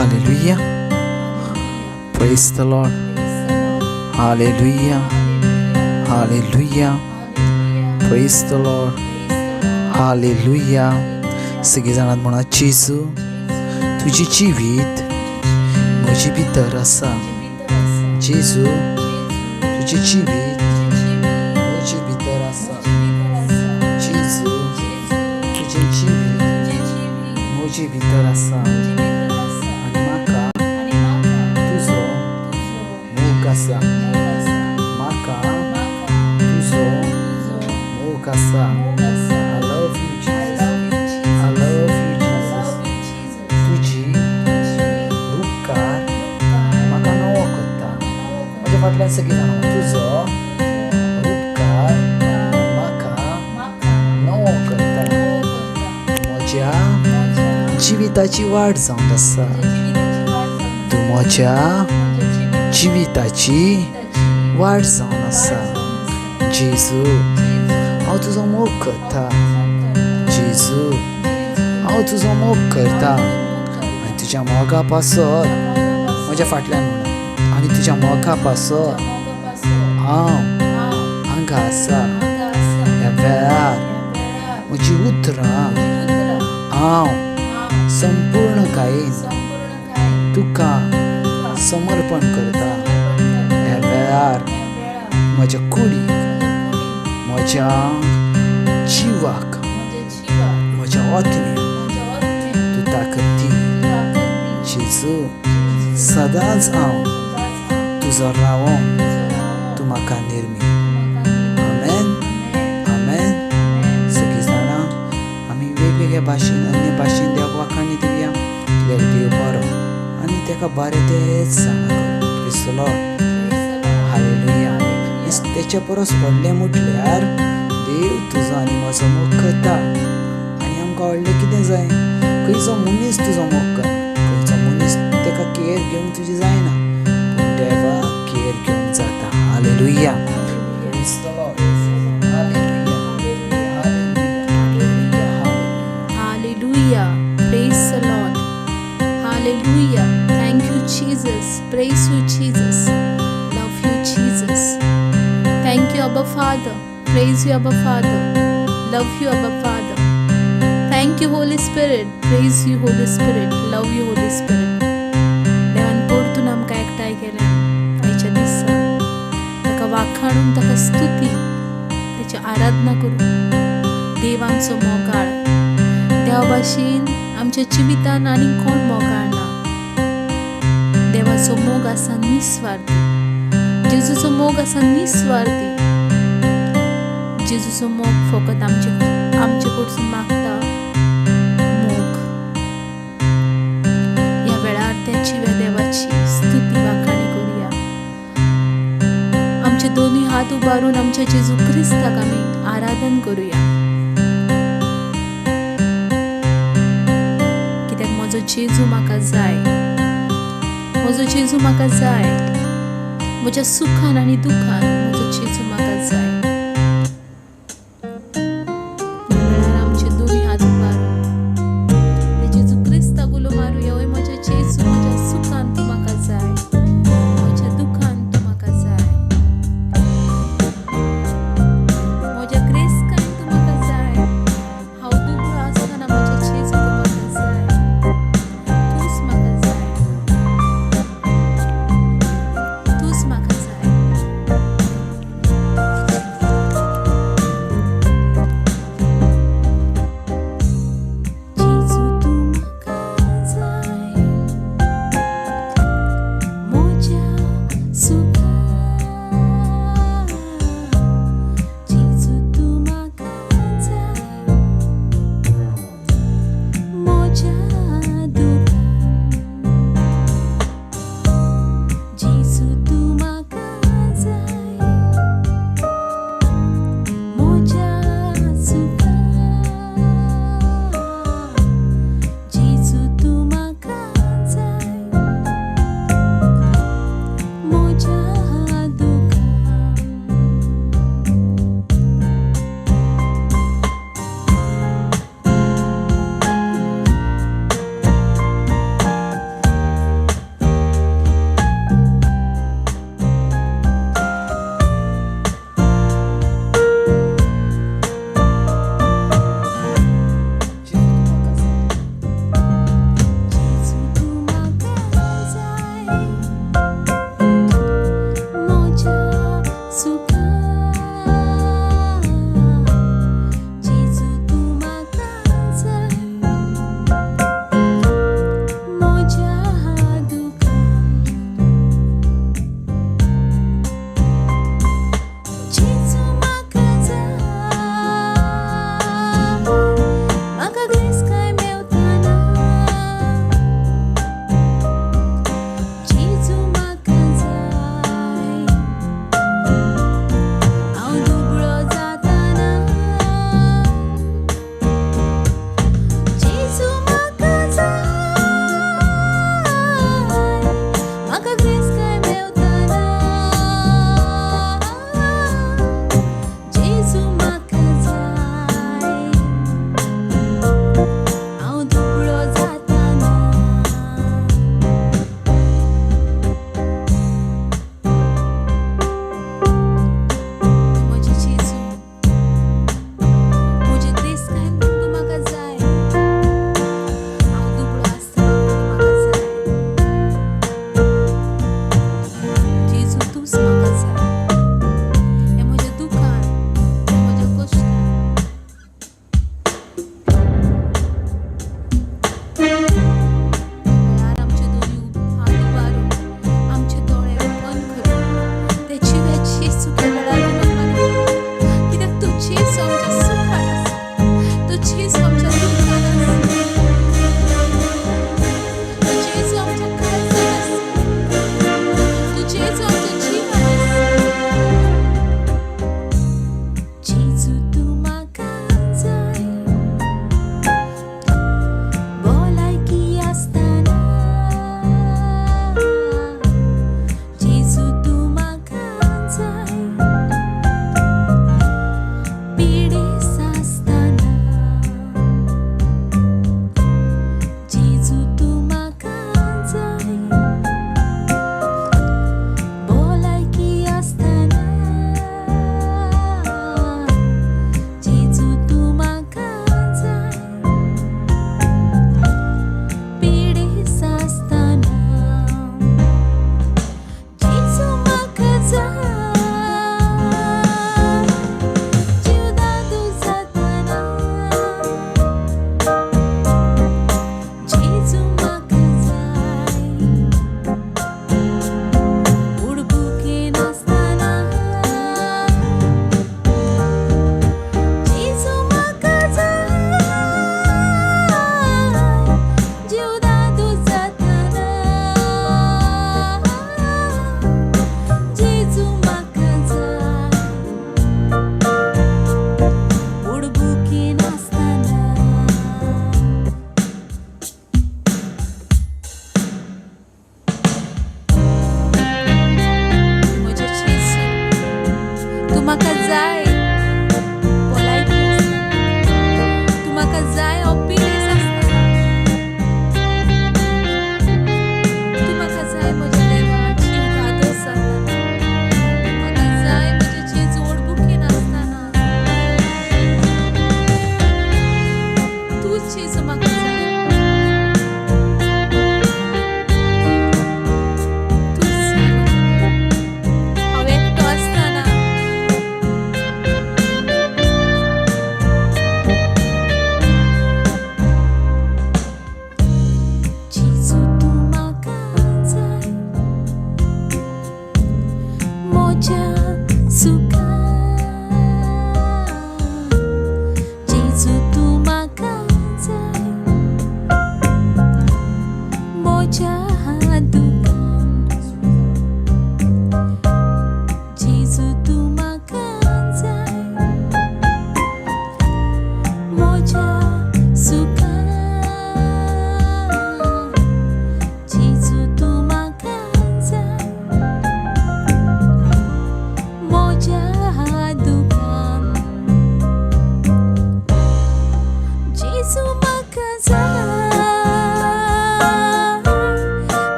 Hallelujah. Praise the Lord. Hallelujah. Hallelujah. Praise the Lord. Hallelujah. सगळीं जाणां म्हणा, जेजू, तुजें जिवीत म्हजे भितर आसा. जेजू, तुजें जिवीत म्हजे भितर आसा. जेजू, तुजें जिवीत म्हजे भितर आसा आनी म्हाका तुजो मोग आसा. म्हाका तुजो मोग आसा. I love you, Jesus. I love you, Jesus. तुजी उपकार म्हाका नवो करता. म्हज्या फाटल्यान सगळीं जाणां, तुजो उपकार म्हाका नवो करता. म्हज्या जिविताची वाट जावन आसा. तूं म्हज्या जिविताची वाट जावन आसा. जेजू, हांव तुजो मोग करता. जेजू, हांव तुजो मोग करता आनी तुज्या मोगा पासत, म्हज्या फाटल्यान म्हणा, आनी तुज्या मोगा पासत हांव हांगा आसा. ह्या वेळार म्हजी उतरां हांव संपूर्णकायेन तुका समर्पण करता. ह्या वेळार म्हज्या कुडीक, म्हज्या जिवाक, म्हज्या आत्म्याक तूं ताकद दी. जेजू, सदांच हांव तुजो रावों तूं म्हाका निर्मी. आमेन, आमेन. सगळीं जाणां आमी वेगवेगळ्या भाशेन, अन्य भाशेन देवाक वाखाणी दिवया, कित्याक देव बरो आनी ताका बरें तेंच सांगा. Praise the Lord. Hallelujah. तेच्या परस व्हडलें म्हटल्यार देव तुजो आनी म्हजो मोग करता. आनी आमकां व्हडलें कितें जाय? खंयचो मनीस तुजो मोग करना, खंयचो मनीस ताका केअर घेवंक तुजी जायना, पूण देवाक केअर घेवंक जाता. Hallelujah. Praise the Lord. Hallelujah. Hallelujah. Hallelujah. Praise the Lord. Hallelujah. Thank you, Jesus. Praise you, Jesus. Love you, Jesus. Thank you, Abba Father. Praise you, Abba Father. Love you, Abba Father. Thank you, Holy Spirit. Praise you, Holy Spirit. Love you, Holy Spirit. देवान परतून आमकां एकठांय केल्यान आयच्या दिसा ताका वाखाणून, ताका स्तुती, ताची आराधना करून. देव आमचो मोगाळ. देवा भाशेन आमच्या जिवितान आनी कोण मोगाळ ना. देवाचो मोग आसा निस्वार्थी. जेजूचो मोग आसा निस्वार्थी. जेजूचो मोग फकत आमचे कडसून मागता मोग. ह्या वेळार त्या जिव्या देवाची स्तुती वाखाणी करुया. आमचे दोनूय हात उबारून आमच्या जेजू क्रिस्ताक आमी आराधन करुया, कित्याक म्हजो जेजू म्हाका जाय. म्हजो जेजू म्हाका जाय. म्हज्या सुखान आनी दुखान म्हजो जेजू म्हाका जाय. ह्या वेळार आमचे दोनूय हात उबारून त्या जेजू क्रिस्ताक उलो मारुया. ओय म्हज्या जेजू, म्हज्या सुखान तूं म्हाका जाय, म्हज्या दुखान तूं म्हाका जाय, म्हज्या ग्रेसकान तूं म्हाका जाय. हांव दुबळो आसतना म्हज्या जेजू तूं म्हाका जाय. तूंच म्हाका जाय, तूंच म्हाका जाय.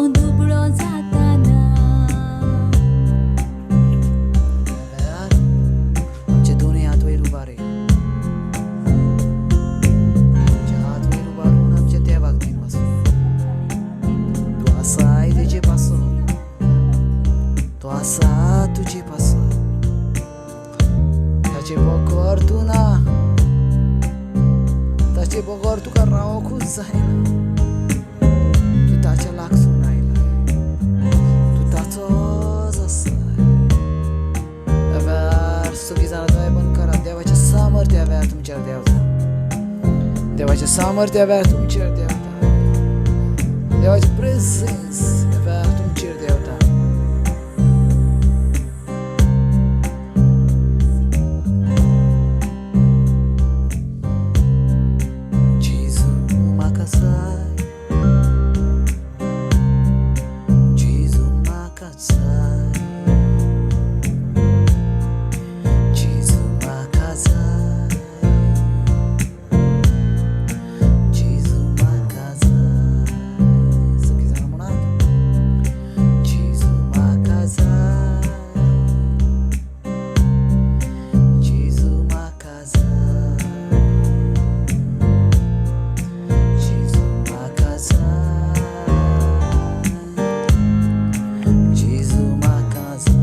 हांव दुबळो जाताना. वेळार आमचे दोनूय हात वयर उबारे, आमचे हात वयर उबारून आमच्या देवाक दिनवास. तूं आसाय तेजे पासत, तो आसा तुजे पासत, ताचे बगर तूं ना, ताचे बगर तुका रावकूच जायना. तूं ताच्या लागसून आयलाय, तूं ताचोच आसाय. ह्या वेळार सगळीं जाणां दोळे बंद करात. देवाचें सामर्थ्य ह्या वेळार तुमचेर देंवता, देवाचें सामर्थ्य ह्या वेळार तुमचेर देंवता, देवाचें प्रेझेन्स ह्या वेळार तुमचेर देंवता. जेजू म्हाका जाय, जेजू म्हाका जाय, जेजू म्हाका जाय, जेजू म्हाका जाय. सगळीं जाणां म्हणात, जेजू म्हाका जाय, जेजू म्हाका जाय, जेजू म्हाका जाय, जेजू म्हाका जाय.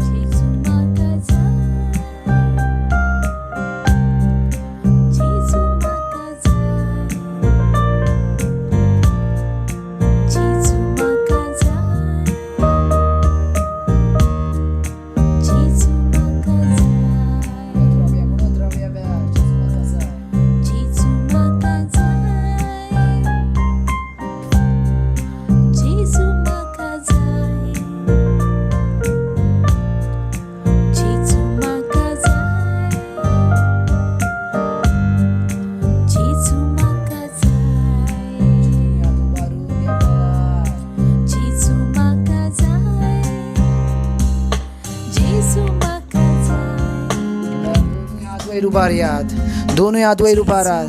जेजू म्हाका जाय, जेजू म्हाका जाय, जेजू म्हाका जाय, जेजू म्हाका जाय, रावया, म्हणत रावया वेळार, जेजू म्हाका जाय. जेजू म्हाका जाय, जेजू म्हाका जाय, जेजू म्हाका जाय, जेजू म्हाका जाय, हात उबारून ह्या वेळार. जेजू म्हाका जाय, जेजू म्हाका जाय. दोनूय हात वयर उबारयात, दोनूय हात वयर उबारात.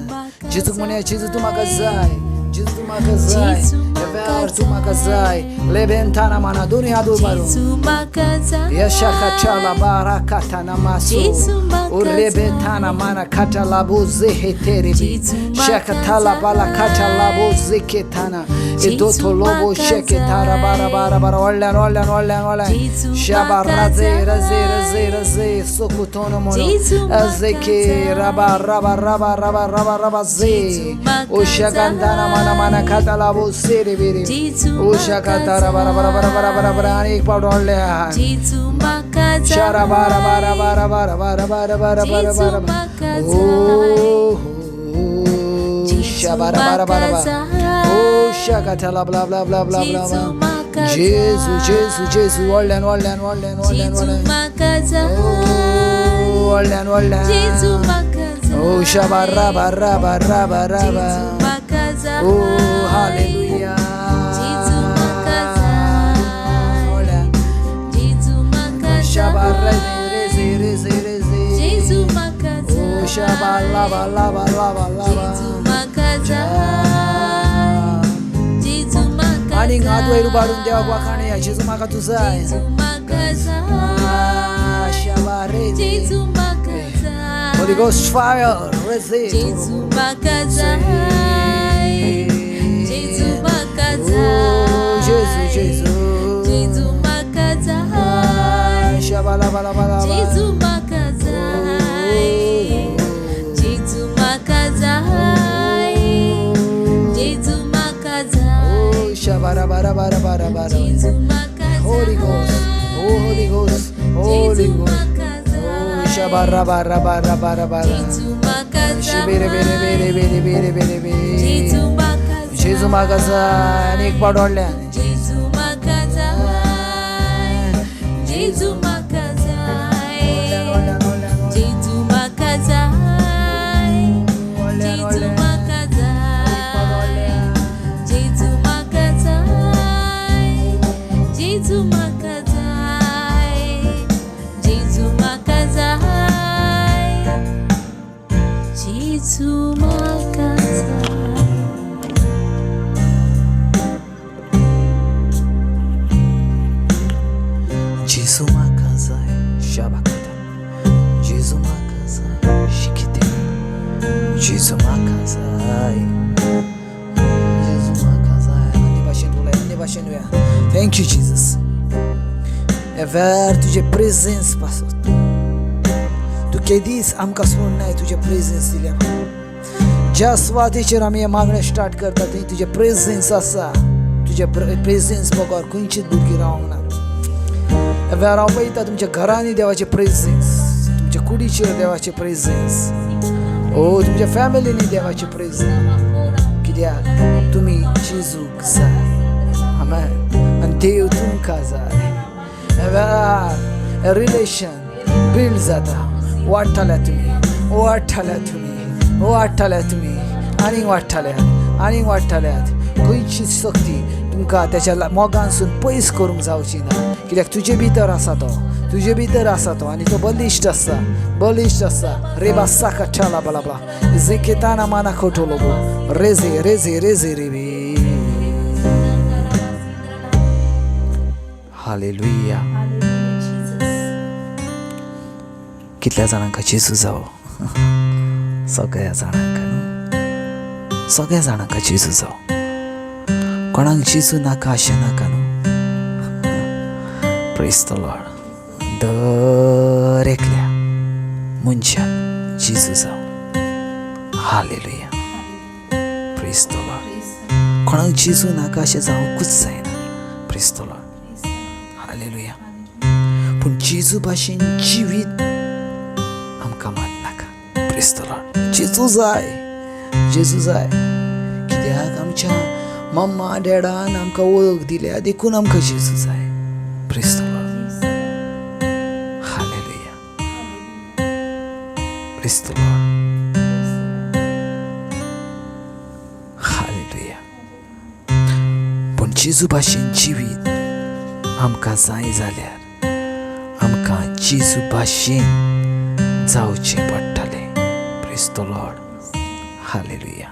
जेजूक म्हणया, जेजू तूं म्हाका जाय, जेजू तूं म्हाका जाय, जेजू ह्या वेळार तूं म्हाका म्हाका जाय. लेबेंताना माना, दोनूय हात उबारून. जेजू म्हाका जाय, Yashakachala barakatana masu जेजू म्हाका Urebetana जाय, mana katala buzeheteribi जेजू म्हाका Shakatala bala katala जाय, buzeketana जेजू Edoto lobo म्हाका sheketara bara bara जाय, bara Ollan ollan ollan ollan जेजू Shaba म्हाका raze raze raze जाय, raze Sokutono mono जेजू म्हाका Azeke raba जाय, raba raba raba raba raba जेजू ze म्हाका Ushakantana mana mana जाय, katala buseribiri जेजू म्हाका Ushakatara bara bara bara bara bara bara जाय, आनी एक पावट ओडल्या. जेजू म्हाका Shara bara bara जाय, bara bara bara bara bara bara जेजू bara. म्हाका जाय, Oh, जेजू shabara bara म्हाका bara bara. Oh, जाय, shakatala bla bla bla bla bla जेजू bla. म्हाका Jesu, Jesu, जाय, Jesu, व्हडल्यान व्हडल्यान व्हडल्यान व्हडल्यान जेजू व्हडल्यान. म्हाका जाय, Oh, व्हडल्यान जेजू व्हडल्यान. म्हाका Oh, shabara जाय, bara bara bara जेजू bara. म्हाका Oh, जाय, hallelujah. जेजू म्हाका जाय, व्हडल्यान. जेजू म्हाका Shabara जाय, reze reze reze. जेजू म्हाका Oh, shabala जाय, ba la ba la ba la ba. जेजू म्हाका जाय, जेजू म्हाका आनी हात वयर उबारून देवाक जाय, वाखाणया, जेजू म्हाका तूं जाय. जेजू म्हाका जाय, Shabare. जेजू म्हाका जाय, Holy Ghost fire, reze. जेजू म्हाका जाय, जेजू म्हाका Oh, जाय, Jesu, Jesu. जेजू म्हाका जाय, Shabala bala bala bala. जेजू म्हाका जाय, जेजू म्हाका जाय, जेजू म्हाका जाय, Oh, shabara bara bara bara bara. जेजू म्हाका Holy Ghost, oh Holy Ghost, Holy जेजू Ghost. म्हाका Oh, जाय, shabara bara bara bara bara. जेजू म्हाका Shibiri biri biri जाय, biri biri biri biri. जेजू म्हाका जेजू म्हाका जाय. आनी एक पावट व्हडल्यान. जेजू म्हाका जाय, जेजू म्हाका जाय, जेजू म्हाका जाय, जेजू म्हाका जाय, जेजू म्हाका जाय, जेजू म्हाका जाय, जेजू म्हाका जाय, जेजू म्हाका जाय. वेळार तुजें प्रेजन्स पासत तूं केदीच आमकां सोडनाय तुजें प्रेजन्स दिल्या. ज्या सुवातेचेर आमी हें मागणें स्टार्ट करता थंय तुजें प्रेजन्स आसा. तुजें प्रेजन्स बगर खंयचीच भुरगीं रावंक ना. वेळार हांव पळयता तुमच्या घरांनी देवाचें प्रेजन्स, तुमच्या कुडीचेर देवाचें प्रेजन्स, ओ तुमच्या फॅमिलीनी देवाचें प्रेजन्स. कित्याक तुमी जेजूक जाय. आमेन. आनी देव तुमकां जाय. वेळार रिलेशन बिल्ड जाता. वाडटाल्या तुमी, वाडटाल्या तुमी, वाडटाल्या तुमी, आनीक वाडटाल्यात, आनीक वाडटाल्यात. खंयची शक्ती तुमकां तेच्या मोगानसून पयस करूंक जावची ना. कित्याक तुजे भितर आसा तो, तुजे भितर आसा तो आनी तो बलिश्ट आसा, बलिश्ट आसा. रेबा साका छाला बला बला जेकेताना माना खोटोलो रेजे रेजे रेजे रेबी. हालेलुया. कितल्या जाणांक जेजू जावो? सगळ्या जाणांक न्हू, सगळ्या जाणांक जेजू जावो. कोणाक जेजू नाका अशें नाका न्हू. Praise the Lord. दर एकल्या मनशाक जेजू जावो. हालेलुया. Praise the Lord. कोणाक जेजू नाका अशें जावंकूच जायना. Praise the Lord. हालेलुया. पूण जेजू भाशेन जिवीत आमकां मात नाका. Praise the Lord. जेजू जाय, जेजू जाय. कित्याक आमच्या मम्मा डॅडान आमकां वळख दिल्या देखून आमकां जेजू जाय. Praise the Lord. Hallelujah. Praise the Lord. Hallelujah. पूण जेजू भाशेन जिवीत आमकां जाय जाल्यार आमकां जेजू भाशेन जावचें पडटलें. Praise the Lord. Hallelujah.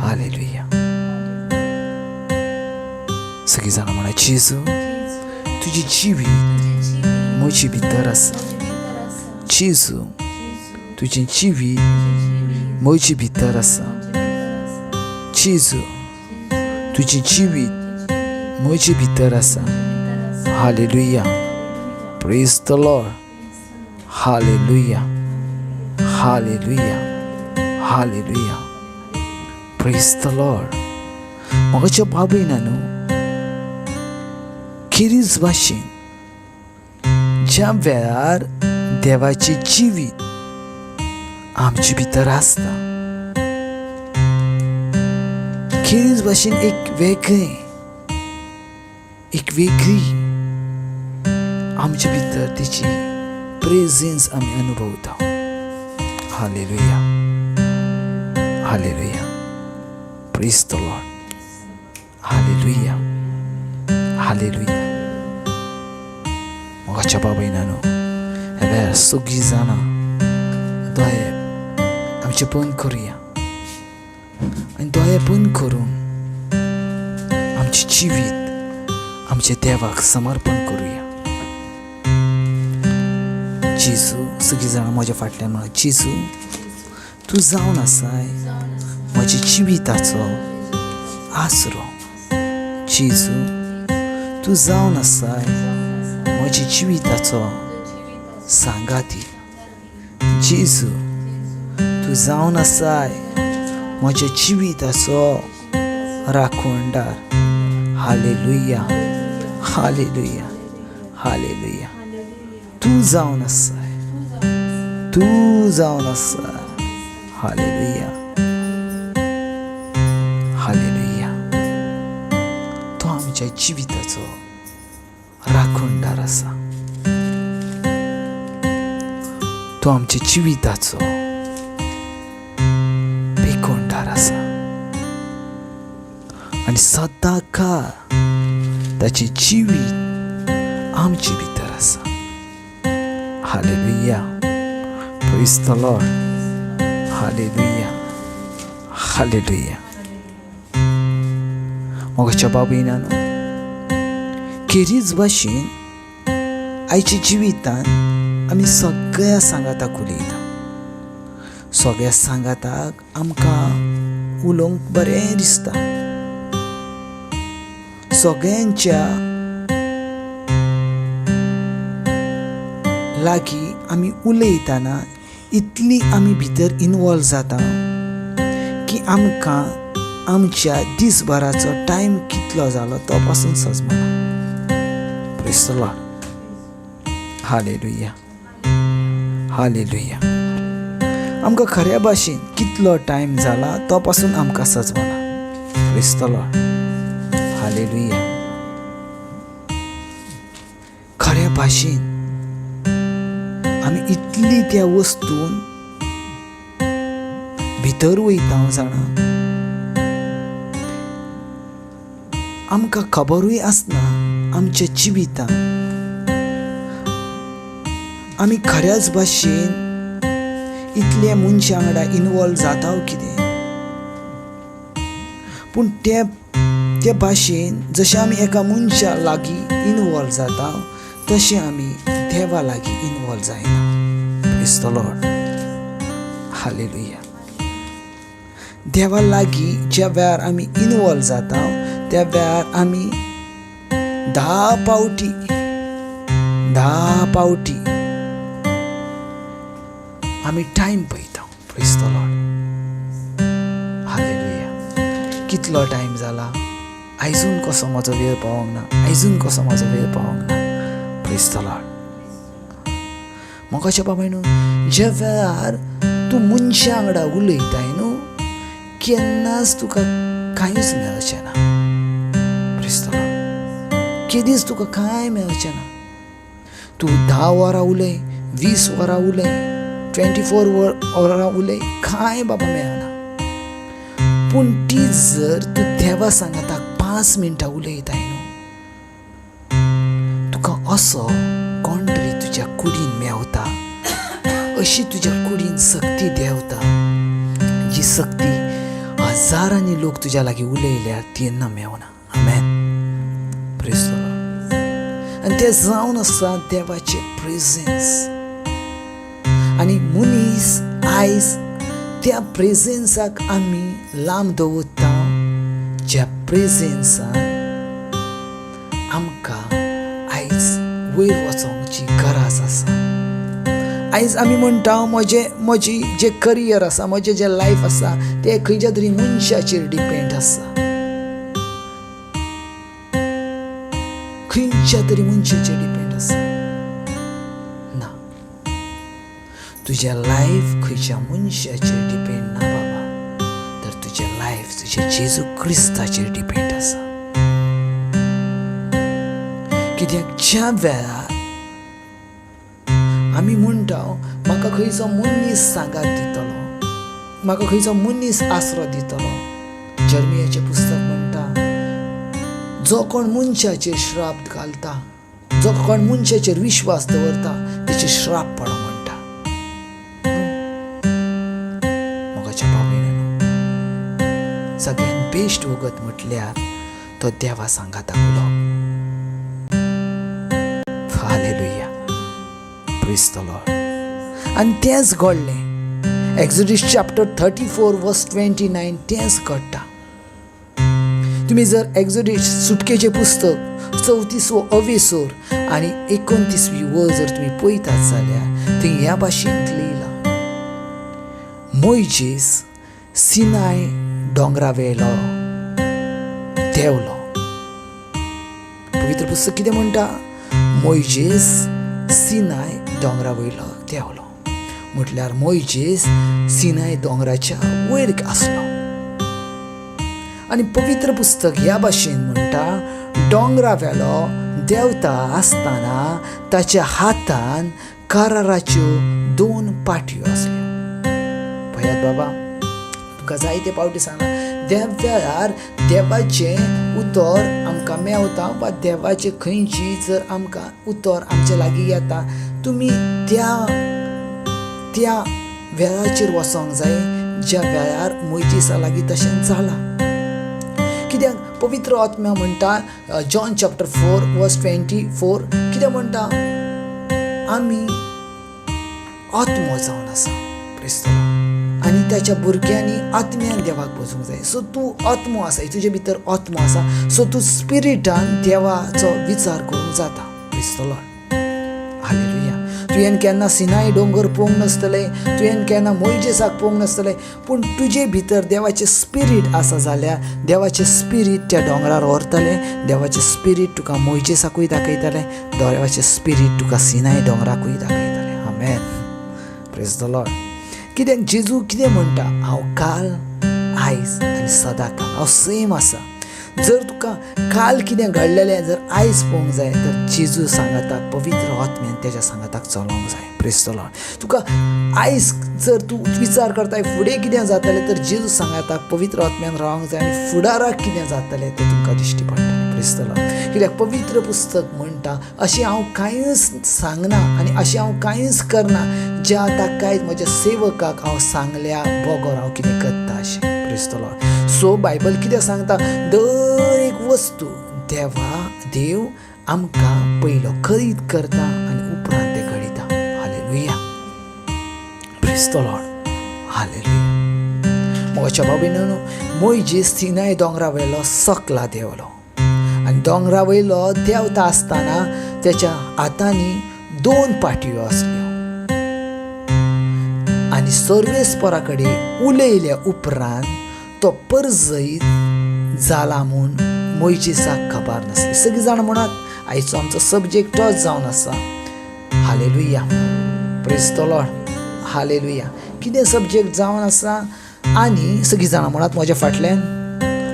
Hallelujah. सगळीं जाणां म्हणा, जेजू तुजें जिवीत म्हजे भितर आसा. जेजू तुजें जिवीत म्हजे भितर आसा. जेजू तुजें जिवीत म्हजे भितर आसा. Hallelujah. Praise the Lord. Hallelujah. Hallelujah. Hallelujah. Praise the Lord. म्हाका बाबय ना न्हू खेरीज भाशेन ज्या वेळार देवाचें जिवीत आमचे भितर आसता, खेरीज भाशेन एक वेगळें, एक वेगळी आमचे भितर तिची प्रेजन्स आमी अनुभवता. Hallelujah. Hallelujah. Praise the Lord. Hallelujah. Hallelujah. मोगाच्या बाबायना न्हू ह्या वेळार सगळीं जाणां दोळे आमचे बंद करुया आनी दोळे बंद करून आमचें जिवीत आमच्या देवाक समर्पण करुया. जेजू, सगळीं जाणां म्हज्या फाटल्यान म्हणा, जेजू तूं जावन आसाय म्हज्या जिविताचो आसरो. जेजू तूं जावन आसाय म्हज्या जिविताचो सांगाती. जेजू तूं जावन आसाय म्हज्या जिविताचो राखणदार. हालेलुया. हालेलुया. हालेलुया. तूं जावन आसाय, तूं जावन आसाय. हालेलुया. हालेलुया. तो आमच्या जिविताचो राखणदार आसा. तो आमच्या जिविताचो पेकोणदार आसा आनी सदां काळ ताचें जिवीत आमचे भितर आसा. Hallelujah. Praise the Lord. Hallelujah. Hallelujah. मोगाच्या बाबीन खेरीज भाशेन आयच्या जिवितान आमी सगळ्या सांगाताक उलयता. सगळ्या सांगाताक आमकां उलोवंक बरें दिसता. सगळ्यांच्या लागीं आमी उलयतना इतली आमी भितर इनवॉल्व जाता की आमकां आमच्या दिसभराचो टायम कितलो जालो तो पासून सजमना. Praise the Lord. Hallelujah, hallelujah. आमकां खऱ्या भाशेन कितलो टायम जाला तो पासून आमकां सजमना. Praise the Lord. Hallelujah. खऱ्या भाशेन आमी इतली त्या वस्तून भितर वयता जाणा, आमकां खबरूय आसना आमच्या जिवितांत आमी खऱ्याच भाशेन इतले मनशा वांगडा इनवॉल्व जाता कितें. पूण ते भाशेन जशें आमी एका मनशा लागीं इनवॉल्व जाता तशें आमी देवा लागीं इनवॉल्व जायना. Praise the Lord. Hallelujah. देवा लागीं ज्या वेळार आमी इनवॉल्व जाता त्या वेळार आमी 10 पावटी आमी टायम पळयता. Praise the Lord. Hallelujah. कितलो टायम जाला, आयजून कसो म्हजो वेळ पावोंक ना, आयजून कसो म्हजो वेळ पावोंक ना. Praise the Lord. मोगाच्या बाबायनो, ज्या वेळार तूं मनशा वांगडा उलयताय न्हू केन्नाच तुका कांयच मेळचें ना. Praise the Lord. केदीच तुका कांय मेळचें ना. तूं 10 वरां उलय, 20 वरां उलय, 24 वरां उलय, कांय बाबा मेळना. पूण ती जर तूं देवा सांगाताक 5 मिनटां उलयताय न्हू तुका असो कोण तरी तुज्या कुडीन मेवता, अशी तुज्या कुडीन सक्ती देंवता जी सक्ती हजारांनी लोक तुज्या लागीं उलयल्यार ती ना मेवना. आमेन. Praise the Lord. आनी तें जावन आसा देवाचें प्रेजेन्स. आनी मनीस आयज त्या प्रेजेन्साक आमी लांब दवरता ज्या प्रेजेन्सान आमकां आयज वयर वचोंची गरज आसा. आयज आमी म्हणटा म्हजी जें करियर आसा, म्हजें जें लायफ आसा तें खंयच्या तरी मनशाचेर डिपेंड आसा, खंयच्या तरी मनशाचेर डिपेंड आसा. ना, तुजें लायफ खंयच्या मनशाचेर डिपेंड ना बाबा, तर तुजें लायफ तुज्या जेजू क्रिस्ताचेर डिपेंड आसा. कित्याक ज्या वेळार आमी म्हणटा म्हाका खंयचो मनीस सांगात दितलो, म्हाका खंयचो मनीस आसरो दितलो, जर्मियाचें पुस्तक म्हणटा जो कोण मनशाचेर श्राप घालता, जो कोण मनशाचेर विश्वास दवरता तेचेर श्राप पडो म्हणटा. मोगाच्या भावयणांनो, सगळ्यान बेश्ट वगत म्हटल्यार तो देवा सांगाता उलोवप. Hallelujah. Praise the Lord. आनी तेंच घडलें. एक्सोडस चॅप्टर 34 वर्स 29 तेंच घडटा. तुमी जर एक्सोडस सुटकेचें पुस्तक 34वो अवेसोर आनी 29वी वळ जर तुमी पळयतात जाल्यार थंय ह्या भाशेन लियलां, मोयजेस सिनाय दोंगरा वेलो देंवलो. पवित्र पुस्तक कितें म्हणटा? मोयजेस सिनाय दोंगरा वयलो देंवलो. म्हटल्यार मोयजेस सिनाय दोंगराच्या वयर आसलो. आनी पवित्र पुस्तक ह्या भाशेन म्हणटा, दोंगरा वेलो देंवता आसतना ताच्या हातान कराराच्यो 2 पाटयो आसल्यो. पळयात बाबा, तुका जायते पावटी सांगला, त्या वेळार देवाचें उतर आमकां मेवता वा देवाचें खंयची जर आमकां उतर आमच्या लागीं येता, तुमी त्या त्या वेळाचेर वचोंक जाय ज्या वेळार मोयजेसा लागीं तशें जालां. कित्याक पवित्र आत्म्या म्हणटा जॉन चॅप्टर 4 वर्स 24 कितें म्हणटा, आमी आत्मो जावन आसा. Praise the Lord. आनी ताच्या भुरग्यांनी आत्म्यान देवाक बसूंक जाय. सो तूं आत्मो आसा, तुजे भितर आत्मो आसा, सो तूं स्पिरिटान देवाचो विचार करूंक जाता. Praise the Lord. Hallelujah. तुवें केन्ना सिनाय दोंगर पळोवंक नासतलें, तुवें केन्ना मोयजेसाक पळोवंक नासतलें, पूण तुजे भितर देवाचें स्पिरीट आसा जाल्यार देवाचें स्पिरीट त्या दोंगरार व्हरतलें, देवाचें स्पिरीट तुका मोयजेसाकूय दाखयतलें, देवाचें स्पिरीट तुका सिनाय दोंगराकूय दाखयतलें. आमेन. Praise the Lord. कित्याक जेजू कितें म्हणटा, हांव काल आयज आनी सदांकाळ हांव सेम आसा. जर तुका काल कितें घडलेलें जर आयज पळोवंक जाय तर जेजू सांगाताक पवित्र आत्म्यान तेज्या सांगाताक चलोवंक जाय. Praise the Lord. तुका आयज जर तूं विचार करताय फुडें कितें जातलें तर जेजू सांगाताक पवित्र आत्म्यान रावंक जाय आनी फुडाराक कितें जातलें तें तुमकां दिश्टी पडटलें. Praise the Lord. कित्याक पवित्र पुस्तक म्हणटा अशें हांव कांयच सांगना आनी अशें हांव कांयच करना ज्या ताकाय म्हज्या सेवकाक हांव सांगल्या बगर हांव कितें करता अशें. Praise the Lord. So Bible कितें सांगता, दर एक वस्तू देवा देव आमकां पयलो खरीद करता आनी उपरांत तें घडयता. Hallelujah. Praise the Lord. Hallelujah. म्हज्या बाबी न्हू, मोयजेस सिनाय दोंगरा वयलो सकला देंवलो आनी दोंगरा वयलो देंवता आसतना तेच्या हातांनी 2 पाटयो आसल्यो आनी सर्वेस्परा कडेन उलयल्या उपरांत तो परजयत जाला म्हूण मोयजेसाक खबर नासली. सगळीं जाणां म्हणत आयचो आमचो सब्जेक्ट तोच जावन आसा. Hallelujah. Praise the Lord. Hallelujah. कितें सब्जेक्ट जावन आसा? आनी सगळीं जाणां म्हणत म्हज्या फाटल्यान,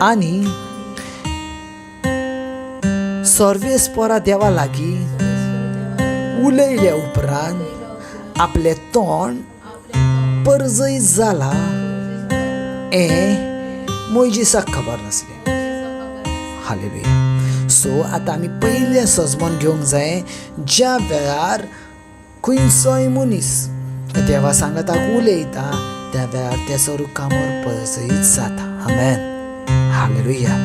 आनी सर्वेस्परा देवा लागीं उलयल्या उपरांत आपलें तोंड परजयत जाला हें मोयजेसाक खबर नासलें. हालेलुया. सो आतां आमी पयलें सजमन घेवंक जाय, ज्या वेळार खंयचोय मनीस देवा सांगाताक उलयता त्या वेळार तेचो रुकामोर परजयत जाता. आमेन. हालेलुया.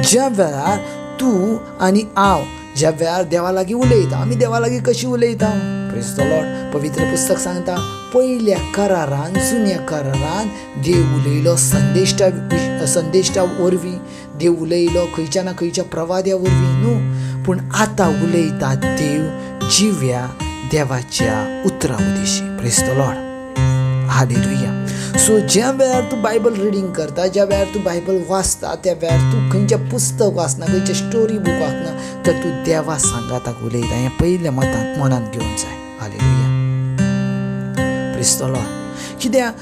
ज्या वेळार तूं आनी हांव ज्या वेळार देवा लागीं उलयता, आमी देवा लागीं कशी उलयता? Praise the Lord. पवित्र पुस्तक सांगता पयल्या करारान, जुन्या करारान देव उलयलो संदेश्टा वरवीं, देव उलयलो खंयच्या ना खंयच्या प्रवाद्या वरवीं न्हू, पूण आतां उलयता देव जिव्या देवाच्या उतरा Udeshi. Praise the Lord. Hallelujah. So ज्या वेळार तूं बायबल रिडींग करता, ज्या वेळार तूं बायबल वाचता, त्या वेळार तूं खंयचें पुस्तक वाचना, खंयचें स्टोरी बूक वाचना, तर तूं देवा सांगाताक उलयता हें पयलें मतान मनांत घेवन जाय. हालेलुया. Praise the Lord. कित्याक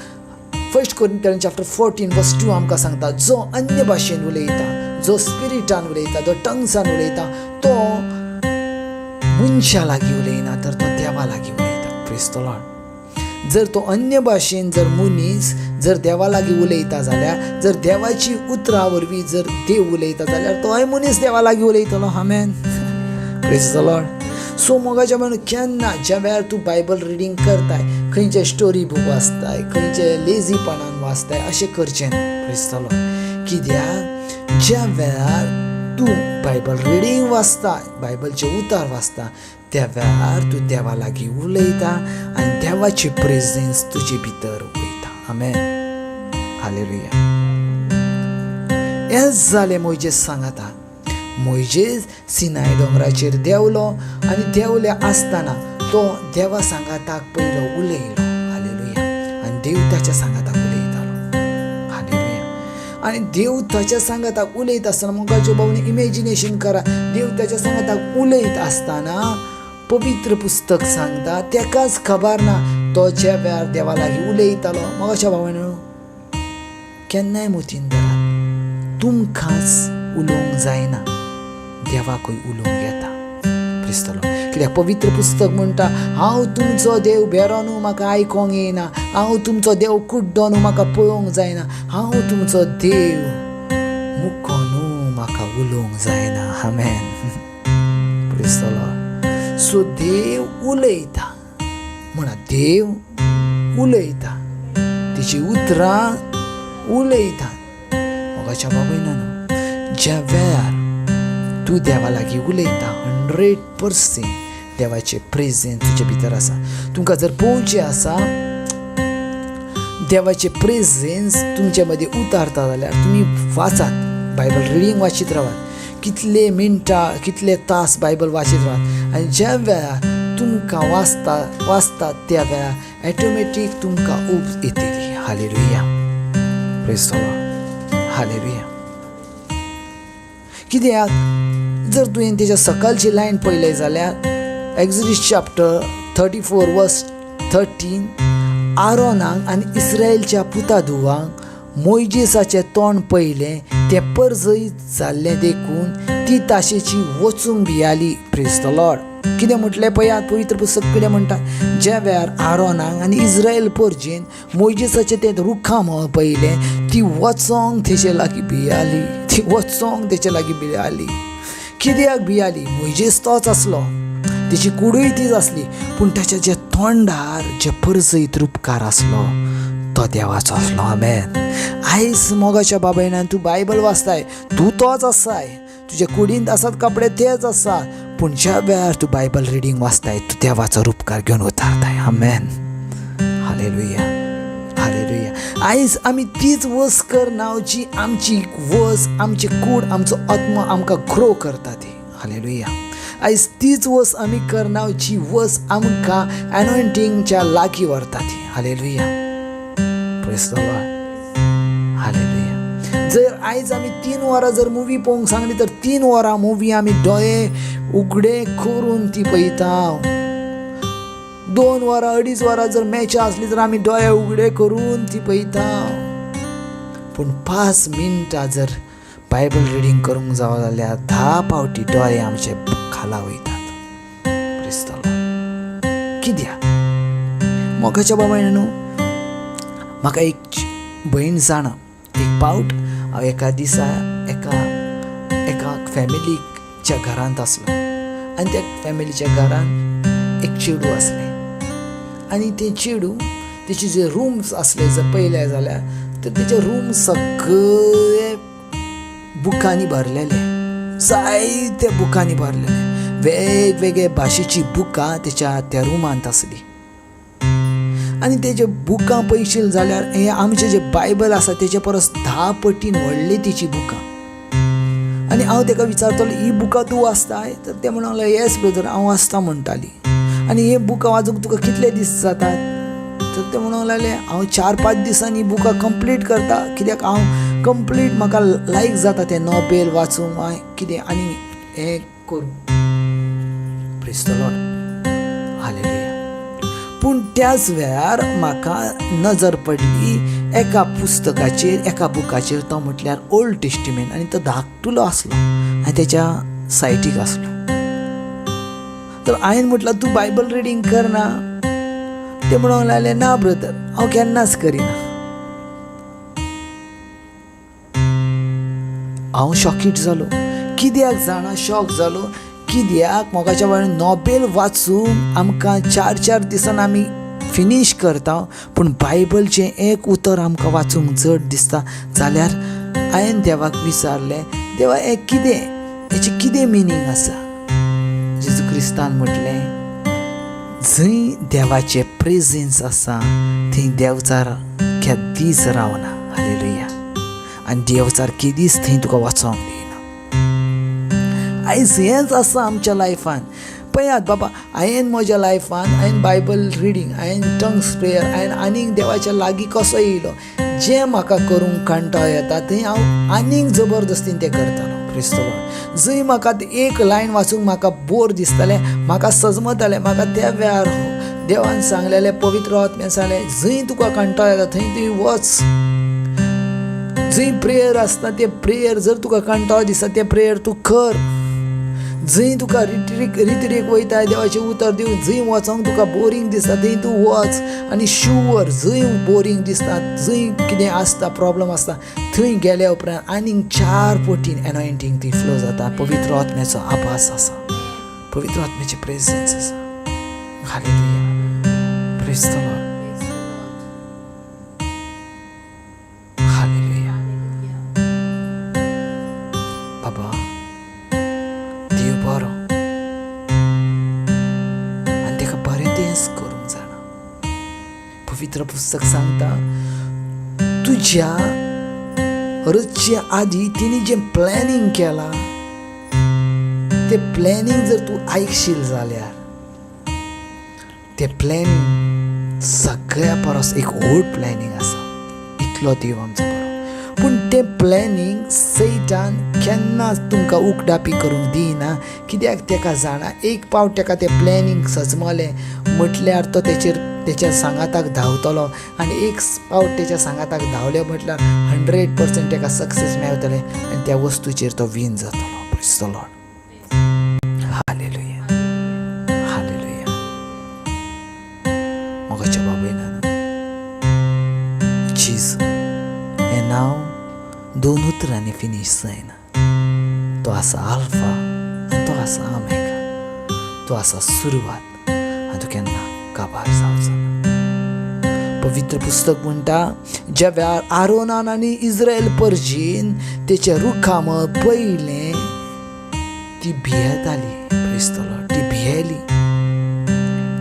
1 Corinthians chapter 14 verse 2 आमकां सांगता, जो अन्य भाशेन उलयता, जो स्पिरिटान उलयता, जो टंग्सान उलयता, तो मनशा लागीं उलयना तर तो देवा लागीं उलयता. Praise the Lord. जर तो अन्य भाशेन जर मनीस जर देवा लागीं उलयता जाल्यार, जर देवाची उतरां वरवीं जर देव उलयता जाल्यार तोय मनीस देवा लागीं उलयतलो. आमेन. Praise the Lord. सो मोगाच्या म्हणून केन्ना ज्या वेळार तूं बायबल रिडींग करताय, खंयचे स्टोरी बूक वाचताय, खंयचे लेजीपणान वाचताय, अशें करचें न्हू. Praise the Lord. कित्याक ज्या वेळार तूं बायबल रिडींग वाचता, बायबलचें उतार वाचता, त्या वेळार तूं देवा लागीं उलयता आनी देवाची प्रेजेन्स तुजे भितर वयता. आमेन. हालेलुया. हेंच जालें मोयजेस सांगाता. मोयजेस सिनाय दोंगराचेर देंवलो आनी देंवले आसतना तो देवा सांगाताक पयलो उलयलो. हालेलुया. आनी देव ताच्या सांगाताक उलयतालो. हालेलुया. आनी देव ताच्या सांगाताक उलयत आसतना मोगाच्यो भावनी इमेजिनेशन करा, देव ताच्या सांगाताक उलयत आसतना पवित्र पुस्तक सांगता तेकाच खबर ना तो ज्या वेळार देवा लागीं उलयतालो. मोगाच्या भावांनो, केन्नाय मतीन धरात, तुमकांच उलोवंक जायना, देवाकूय उलोवंक येता. Praise the Lord. कित्याक पवित्र पुस्तक म्हणटा, हांव तुमचो देव बेरो न्हू म्हाका आयकोंक येना, हांव तुमचो देव कुड्डो न्हू म्हाका पळोवंक जायना, हांव तुमचो देव मुको न्हू म्हाका उलोवंक जायना. आमेन. Praise the Lord. सो देव उलयता म्हणा, देव उलयता, तिची उतरां उलयता. मोगाच्या बाबयना न्हू, ज्या वेळार तूं देवा लागीं उलयता 100% देवाचें प्रेजेन्स तुजे भितर आसा. तुमकां जर पळोवचें आसा देवाचें प्रेजेन्स तुमचे मदीं उतारता जाल्यार तुमी वाचात, बायबल रिडींग वाचीत रावात, कितले मिनटां कितले तास बायबल वाचीत रावात. आनी ज्या वेळार तुमकां वाचता वाचतात त्या वेळार ऑटोमॅटीक तुमकां उब येतली. हालेलुया, प्रेज the Lord, hallelujah. कित्याक जर तुवें तेच्या सकाळची लायन पळयली जाल्यार Exodus chapter 34 verse 13, आरोनाक आनी इस्रायलच्या पुता धुवांक मोयजेसाचें तोंड पळयलें तें परजयीत जाल्लें देखून ती ताशेची वचूंक भियाली. Praise the Lord. कितें म्हटलें पळयात, पवित्र पुस्तक कितें म्हणटा, ज्या वेळार आरोनाक आनी इस्रायल परजेन मोयजेसाचें तें रुखा पळयलें ती वचोंक तेजे लागीं भियाली, ती वचोंक तेजे लागीं भियाली. कित्याक भियाली? मोयजेस तोच आसलो, तेची कुडूय तीच आसली, पूण ताच्या जे तोंडार जे परजयीत रुपकार आसलो तो देवाचो आसलो. आमेन. आयज मोगाच्या बाबायनान तूं बायबल वाचताय, तूं तोच आसाय, तुज्या कुडींत आसात कपडे तेच आसा, पूण ज्या वेळार तूं बायबल रिडींग वाचताय तूं देवाचो रुपकार घेवन उतारताय. आमेन, हालेलुया, हालेलुया. आयज आमी तीच वस करना जी आमची वस, आमची कूड, आमचो आत्मा आमकां ग्रो करता ती. हालेलुया. आयज तीच वस आमी करना जी वस आमकां एनॉयंटींगच्या लागीं व्हरता ती. हालेलुया, प्रेज the Lord, hallelujah. जर आयज आमी 3 वरां जर मुवी पळोवंक सांगली तर 3 वरां मुवी आमी दोळे उगडे करून ती पळयता. 2 वरां 2.5 वरां जर मॅच आसली तर आमी दोळे उगडे करून ती पळयता. पूण 5 मिनटां जर बायबल रिडींग करूंक जावो जाल्यार 10 फावटी दोळे आमचे खाला वयतात. Praise the Lord. कित्याक मोगाच्या बाबाय न्हू, म्हाका एक भयण जाणा, एक पावट हांव एका दिसा एका एका फॅमिलीच्या घरांत आसलो आनी त्या फॅमिलीच्या घरांत एक चेडूं आसलें आनी तें चेडूं तेचे जे रुम्स आसले जर पळयले जाल्यार तर तेजे रूम सगळे बुकांनी भरलेले, जायते बुकांनी भरलेले, वेगवेगळे भाशेची बुकां तेच्या त्या रुमांत आसली. आनी तेजे बुकां पळयशील जाल्यार हे आमचें जें बायबल आसा तेचे परस 10 पटीन व्हडली तेची बुकां. आनी हांव तेका विचारतालो, ही बुकां तूं वाचताय? तर तें म्हणूंक लागलें, येस ब्रदर, हांव वाचता म्हणटाली. आनी हे बुकां वाचूंक तुका कितले दीस जातात? तर तें म्हणूंक लागलें, हांव 4-5 दिसांनी बुकां कंप्लीट करता, कित्याक हांव कंप्लीट म्हाका लायक जाता तें नॉबेल वाचूंक कितें आनी हें करूं. Praise the Lord, hallelujah. पूण त्याच वेळार म्हाका नजर पडली एका पुस्तकाचेर, एका बुकाचेर, तो म्हटल्यार ओल्ड टेस्टिमेंट, आनी तो धाकटुलो आसलो आनी तेच्या सायटीक आसलो. तर हांवें म्हटलं, तूं बायबल रिडींग करना? ते म्हणूंक लागले, ना ब्रदर, हांव केन्नाच करिना. हांव शॉकीट जालो. कित्याक जाणा शॉक जालो? कित्याक मोगाच्या वेळार नॉबेल वाचून आमकां 4-4 दिसान आमी फिनीश करता, पूण बायबलचें एक उतर आमकां वाचूंक चड दिसता. जाल्यार हांवें देवाक विचारलें, देवा हें कितें, हेचें कितें मिनींग आसा? जेजू क्रिस्तान म्हटलें, जंय देवाचें प्रेजेन्स आसा थंय देवचार केदीच रावना. हालेलुया. आनी देवचार केदीच थंय तुका वचोंक दिना. आयज हेंच आसा आमच्या लायफान. पळयात बाबा, हांवें म्हज्या लायफान हांवें बायबल रिडींग, हांवें टंग्स प्रेयर, हांवें आनीक देवाच्या लागीं कसो येयलो, जें म्हाका करूंक कंटाळो येता थंय हांव आनीक जबरदस्तीन तें करतालो. Praise the Lord. जंय म्हाका एक लायन वाचूंक म्हाका बोर दिसतालें, म्हाका सजमतालें, म्हाका त्या वेळार देवान सांगलेलें, पवित्र आत्म्यान सांगलें, जंय तुका कंटाळो येता थंय तुवें वच. जंय प्रेयर आसता तें प्रेयर जर तुका कंटाळो दिसता तें प्रेयर तूं कर. जंय तुका रिट्रीक वयता देवाचें उतर दिवन, जंय वचोंक तुका बोरींग दिसता थंय तूं वच. आनी शुवर जंय बोरींग दिसता, जंय कितें आसता प्रॉब्लम आसता थंय गेल्या उपरांत आनीक 4 पटीन एनॉयंटींग थंय फ्लो जाता. पवित्र आत्म्याचो आभास आसा, पवित्र आत्म्याचें प्रेजेन्स आसा. Hallelujah, praise the Lord, hallelujah. बाबा देव बरो आनी ताका बरें तेंच करूंक जाणा. पवित्र पुस्तक सांगता, तुज्या रचचे आदी तिणी जें प्लॅनिंग केलां तें प्लॅनिंग जर तूं आयकशील जाल्यार तें प्लॅनिंग सगळ्या परस एक व्हड प्लॅनिंग आसा. इतलो देव आमचो बरो. पूण तें प्लॅनिंग सैतान केन्नाच तुमकां उकडापी करूंक दिना. कित्याक तेका जाणा एक पावट तेका तें प्लॅनिंग सजमलें म्हटल्यार तो तेचेर तेच्या सांगाताक धांवतलो आनी एक पावट तेच्या सांगाताक धांवले म्हटल्यार 100% तेका सक्सेस मेळटलें आनी त्या वस्तूचेर तो विन जातलो. Praise the Lord. Hallelujah. Hallelujah. मोगाच्या बाबयना चीज हें नांव दोन उतरांनी फिनीश जायना. तो आसा आल्फा आनी तो आसा आमेगा. तो आसा सुरवात आनी तो केन्ना काबार जावचो ना. पवित्र पुस्तक म्हणटा ज्या वेळार आरोनान आनी इस्रायल परजीन तेच्या रुखामळ पयलें ती भियेताली. Praise the Lord. ती भियेली.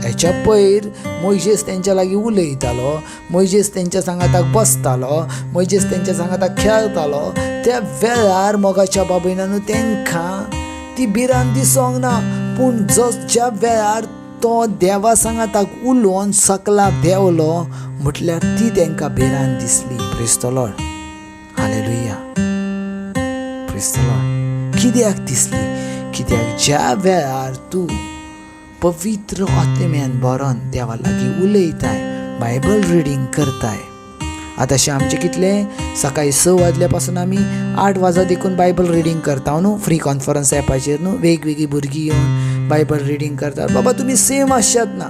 हेच्या पयर मोयजेस तेंच्या लागीं उलयतालो, मोयजेस तेंच्या सांगाताक बसतालो, मोयजेस तेंच्या सांगाताक खेळतालो. त्या वेळार मोगाच्या बाबयनानू तेंकां ती भिरांत दिसोंक ना. पूण ज्या वेळार तो देवा सांगाताक उलोवन सकला देंवलो म्हटल्यार ती तेंकां भिरांत दिसली. Praise the Lord. Hallelujah. Praise the Lord. कित्याक दिसली? कित्याक ज्या वेळार तूं पवित्र आत्म्यान भरोन देवा लागीं उलयताय, बायबल रिडींग करताय. आतां अशें आमचें कितलें सकाळीं 6 वाजल्या पासून आमी 8 वाजा देखून बायबल रिडींग करता न्हू. फ्री कॉन्फरन्स एपाचेर न्हू वेगवेगळीं भुरगीं येवन बायबल रिडींग करतात. बाबा तुमी सेम आसशात ना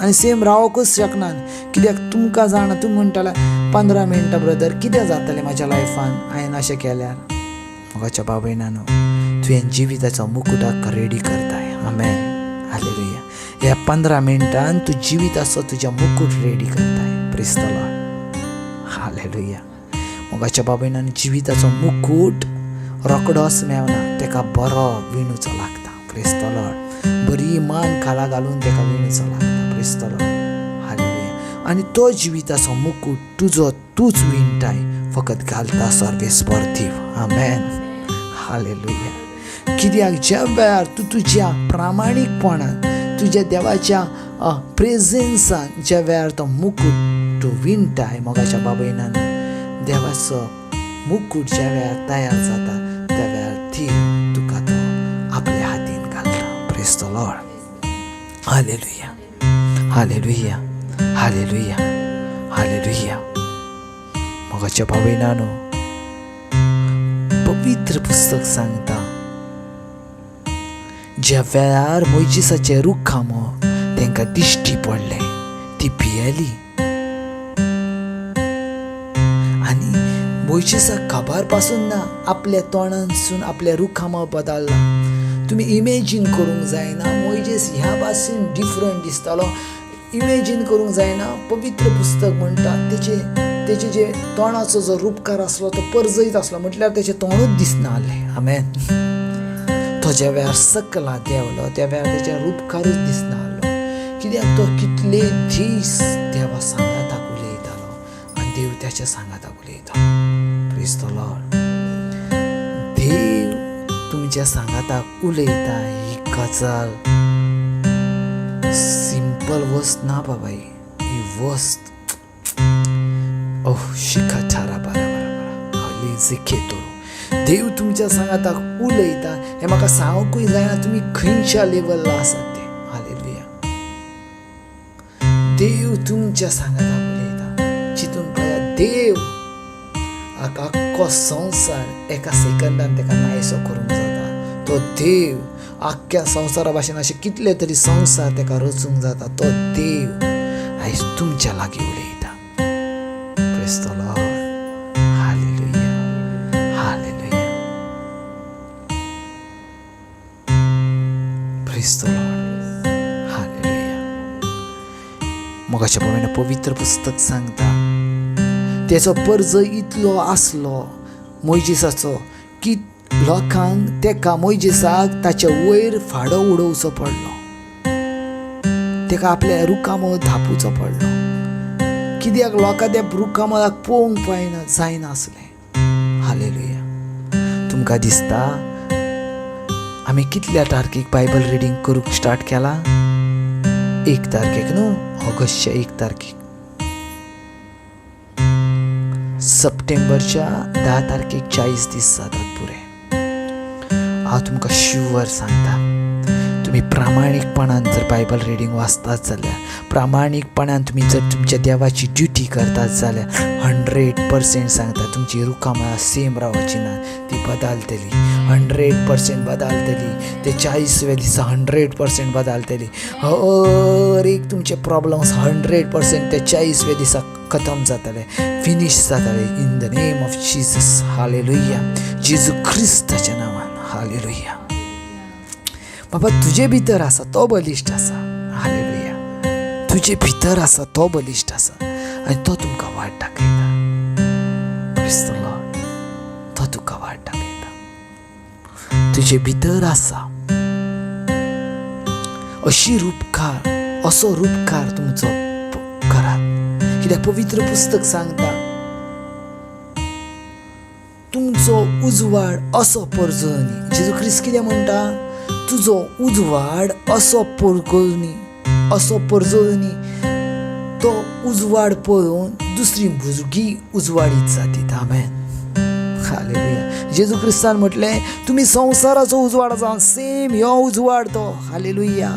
आनी सेम रावकूच शकनात. कित्याक तुमकां जाणा तुमी म्हणटाले 15 मिनटां ब्रदर कितें जातलें म्हाज्या लायफान हांवें अशें केल्यार. मोगाच्या बाबयनानो तुवें जिविताचो मुकुटाक रेडी करताय. आमेन. हालेलुया. ह्या 15 मिनटान तूं जिविताचो तुज्या मुकूट रेडी करताय. Praise the Lord. Hallelujah. मोगाच्या बाबयनान जिविताचो मुकूट रोकडोच मेळना, तेका बरो विणूचो लागता. Praise the Lord. बरी मान खाला घालून तेका विणूचो लागता. Praise the Lord. Hallelujah. आनी तो जिविताचो मुकूट तुजो तूच विणटाय, फकत घालता सर्वेस्पर देव. आमेन. हालेलुया. कित्याक ज्या वेळार तूं तुज्या प्रामाणीकपणान तुज्या देवाच्या प्रेजेन्सान ज्या वेळार तो मुकूट तूं विणटाय मोगाच्या बाबयनान देवाचो मुकूट ज्या वेळार तयार जाता त्या वेळार देव तुका तो आपल्या हातीन घालता. Praise the Lord. Hallelujah. Hallelujah. Hallelujah. Hallelujah. मोगाच्या बाबयनानो पवित्र पुस्तक सांगता ज्या वेळार मोयजेसाचें रुखामो तेंकां दिश्टी पडलें ती भियेली आनी मोयजेसाक खबर पासून ना आपल्या तोंडांतसून आपल्या रुखामो बदल्ला. तुमी इमेजीन करूंक जायना मोयजेस ह्या भाशेन डिफरंट दिसतालो. इमेजीन करूंक जायना. पवित्र पुस्तक म्हणटा तेचे तेचे जे तोंडाचो जो रुपकार आसलो तो परजयत आसलो म्हटल्यार तेचें तोंडूच दिसना आहलें. आमेन. तो ज्या वेळार सकला देंवलो त्या वेळार तेच्या रुपकारूच दिसना आहलो. कित्याक तो कितले दीस देवा सांगाताक उलयतालो आनी देव तेच्या सांगाताक उलयतालो. Praise the Lord. देव तुमच्या सांगाताक उलयता ही गजाल सिंपल वस्त ना बाबा. ही वस्त ओह शिखा थारा बारा बारा बारा हली जिखेतो. देव तुमच्या सांगाताक उलयता हें म्हाका सांगूंकूय जायना तुमी खंयच्या लेवला आसात ते. हालेलुया. देव तुमच्या सांगाताक उलयता. चिंतून पळया देव आख्खो संवसार एका सेकंदान तेका नायसो करूंक जाता. तो देव आख्ख्या संवसारा भाशेन अशे कितले तरी संवसार तेका रचूंक जाता. तो देव आयज तुमच्या लागीं उलयता. Praise the Lord. Hallelujah. Hallelujah. Praise the Lord. Hallelujah. मोगाच्या भावांनो पवित्र पुस्तक सांगता तेचो परजय इतलो आसलो मोयजेसाचो की लोकांक तेका मोयजेसाक ताच्या वयर फाडो उडोवचो पडलो. तेका आपल्या रुखामळ धापुचो पडलो. कित्याक लोकां त्या रुखामळाक पळोवंक पायना जायनासलें. हालेलुया. तुमकां दिसता आमी कितल्या तारखेक बायबल रिडींग करूंक स्टार्ट केलां? 1 तारखेक न्हू, ऑगस्टच्या 1 तारखेक, सप्टेंबरच्या 10 तारखेक 40 दीस जातात पुरे. हांव तुमकां शुवर सांगता, तुमी प्रामाणीकपणान जर बायबल रिडींग वाचतात जाल्यार, प्रामाणीकपणान तुमी जर तुमच्या देवाची ड्युटी करतात जाल्यार 100% सांगता तुमची रुखामळां सेम रावची ना, ती बदलतली. 100% बदलतली. ते 40व्या दिसा 100% बदलतली. हर एक तुमचे प्रॉब्लम्स 100% ते 40व्या दिसा खतम जातले, फिनीश जातले. In the name of Jesus. Hallelujah. जेजू क्रिस्ताच्या नांवान. हालेलुया. बाबा तुजे भितर आसा तो बलिश्ट आसा. हालेलुया. तुजे भितर आसा तो बलिश्ट आसा आनी तो तुमकां वाट दाखयता. Praise the Lord. तो तुका वाट दाखयता. तुजे भितर आसा अशी रुपकार, असो रुपकार तुमचो करात. कित्याक पवित्र पुस्तक सांगता, तुमचो उजवाड असो परजळनी. जेजू क्रिस्त कितें म्हणटा? तुजो उजवाड असो परजळनी, असो परजळनी. तो उजवाड पळोवन दुसरी भुरगीं उजवाडीत जातीत. आमेन. हालेलुया. जेजू क्रिस्तान म्हटलें तुमी संवसाराचो उजवाड आसा. सेम ह्यो उजवाड तो. हालेलुया.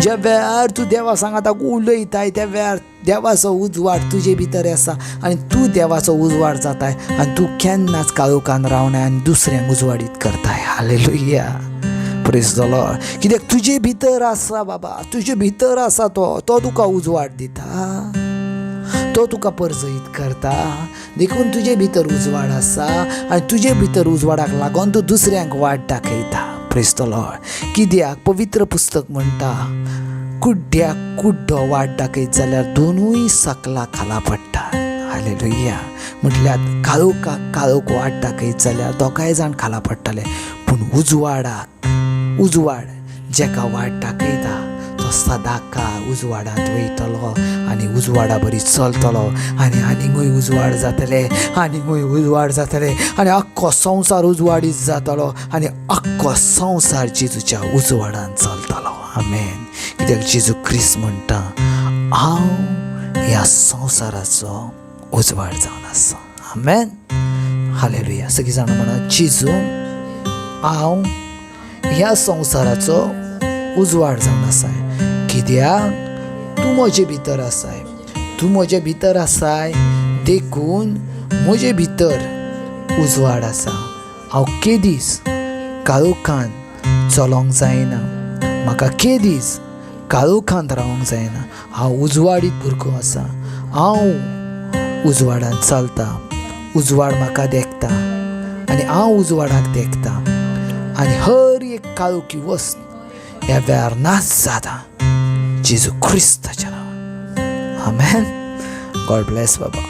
ज्या वेळार तूं देवा सांगाताक उलयताय त्या वेळार देवाचो उजवाड तुजे भितर आसा आनी तूं देवाचो उजवाड जाताय आनी तूं केन्नाच काळोखान रावनाय आनी दुसऱ्यांक उजवाडीत करताय. हालेलुया. Praise the Lord. कित्याक तुजे भितर आसा बाबा, तुजे भितर आसा तो, तो तुका उजवाड दिता, तो तुका परजळीत करता. देखून तुजे भितर उजवाड आसा आनी तुजे भितर उजवाडाक लागून तूं दुसऱ्यांक वाट दाखयता. Praise the Lord. कित्याक पवित्र पुस्तक म्हणटा, कुड्ड्याक कुड्डो वाट दाखयत जाल्यार दोनूय सकला खाला पडटा. हालेलुया. म्हटल्यार काळोखाक काळोख वाट दाखयत जाल्यार दोगांय जाण खाला पडटले, पूण उजवाडाक उजवाड जेका वाट दाखयता तो सदांकाळ उजवाडांत वयतलो आनी उजवाडा बरी चलतलो आनी आनीकूय उजवाड जातले, आनीकूय उजवाड जातले आनी आख्खो संवसार उजवाडीत जातलो आनी आख्खो संवसार जेजूच्या उजवाडान चलतलो. आमेन. कित्याक जेजू क्रिस्त म्हणटा, हांव ह्या संवसाराचो उजवाड जावन आसा. आमेन. हालेलुया. सगळीं जाणां म्हणा, जेजू हांव ह्या संवसाराचो उजवाड जावन आसाय. कित्याक तूं म्हजे भितर आसाय, तूं म्हजे भितर आसाय, देखून म्हजे भितर उजवाड आसा. हांव केदीच काळोखान चलोंक जायना, म्हाका केदीच काळोखांत रावंक जायना. हांव उजवाडीत भुरगो आसा. हांव उजवाडांत चलता, उजवाड म्हाका देखता आनी हांव उजवाडाक देखता आनी हर एक काळोखी वस्त ह्या वेळार नाच जाता जेजू क्रिस्ताच्या नांवान. आमेन. गॉड ब्लेस बाबा.